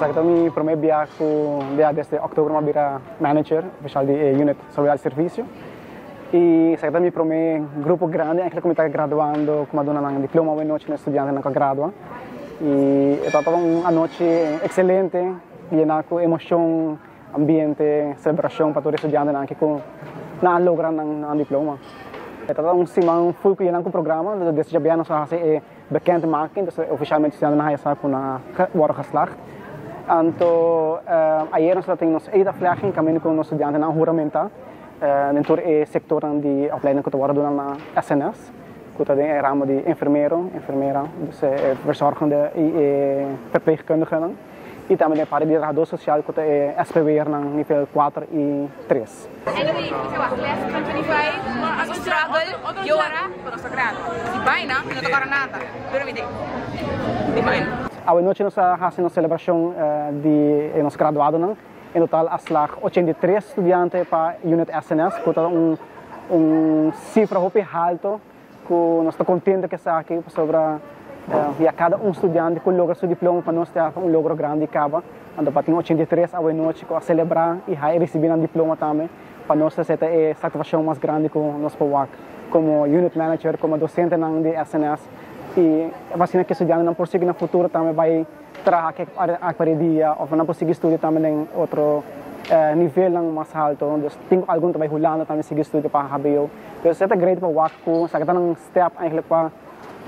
Esaki ta mi prome bia cu bia desde october mi a bira manager oficial di e unit Seguridad y Servicio y esaki ta mi prome grupo grandi eigenlijk cu mi ta graduando cu mi a duna nan diploma awe nochi na e studiantenan cu a gradua y e tabata un anochi excelente yena cu emocion. Ambiente, celebracion pa tur e studiantenan aki cu nan a logra nan diploma. E ta un siman full cu yenan cu programa, desde djabièrnè nos a haci e bekendmaking, dus oficialmente studiantenan a haya sa cu nan a wordo geslaagd. Anto ayer nos a tin nos eedaflegging caminda cu nos studiantenan a huramenta den tur e sectornan di opleiding cu ta wordo duna na SNS, cu ta den e ramo di enfermero, enfermera, dus e verzorgende y e verpleegkundigenan. y tambe den e parti di trahador social cu ta e SPW'ernan nivel cuater y tres. Anyway, mi ta wak les 25, nos a struggle, yora, pero nos a grado. Di baina, mi no ta kòrda nada, pero mi di baina. Awe nochi nos a hasi nos celebracion di e nos graduadonan. En total a slag 83 studiante pa unit SNS, cu ta un un cifra hopi halto. Ku nos ta kontento ku esaki pasobra ya kada un studiante ku logra su diploma pa nos ta un logro grandi kaba. Anto pa tin 83 awe nochi ku a selebrá i hai risibí nan diploma tambe, pa nos esei ta e satisfakshon mas grandi ku nos por wak komo unit manager, komo dosentenan di SNS i asina ku e studiantenan por sigui na futuro tambe bai traha aki pa di dia of nan por sigui studia tambe den otro nivelnan mas halto. Dus tin algun ta bai Hulanda tambe sigui studia pa hbo. Dus e ta great pa wak ku esaki ta nan step eigenlijk pa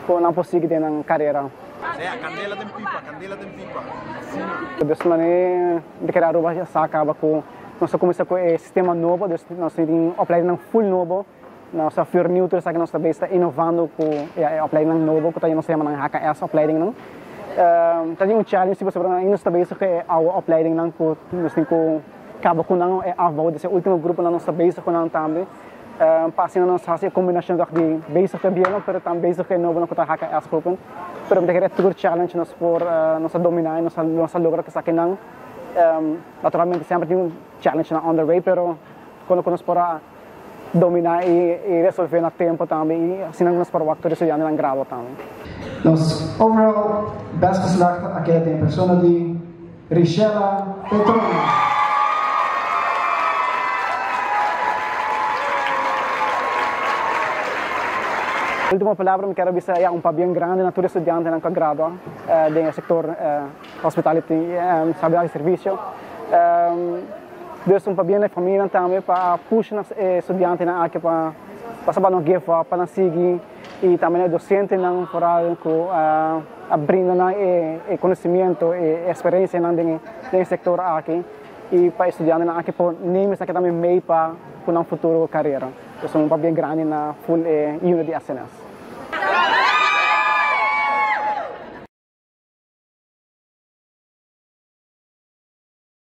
ku nan por sigui den nan karera. Sea, candela den pipa, candela den pipa. Asina. Dus manera di kere Aruba ya sa kaba ku nos a kuminsá ku e sistema nobo, dus nos tin opleidingnan full nobo. Nos a vernieuw tur esaki, nos ta bezig ta innovando ku e opleidingnan nobo ku ta nos ta yama nan HKS opleidingnan. Ta tin un challenge si pasobra ainda nos ta bezig ku e oude opleidingnan ku nos tin ku kaba ku nan, e afbouw di e ultimo gruponan nos ta bezig ku nan tambe. Pa asina nos hasi e kombinashon toch di bezig ku e bieunan pero tambe bezig ku e nobonan ku ta HKS groepen. Pero mi ta kere tur challenge nos por nos a domina i nos a logra ku esakinan. Naturalmente semper tin un challengenan on the way pero kono ku nos por a Domina y resolve na tempo tambe y asina nos por wak tur e studiantenan gradua tambe. Nos overall best geslaagde a keda den persona di Richella Petrona. Ultimo palabra mi kier a bisa ya un pabien grandi na tur e studiantenan ku a gradua den e sektor hospitality y salubridad y servicio. Dus un pabien na e famianan tambe pa a pusha nan e studiantenan aki pa pa sa pa no give up, pa nan sigui y tambe na e docentenan vooral cu a brinda nan e conocimiento, e experiencianan den e sector aki y pa e studiantenan aki por neem esaki tambe mee pa cu nan futuro carera. Dus un pabien grandi na full e unit di SNS.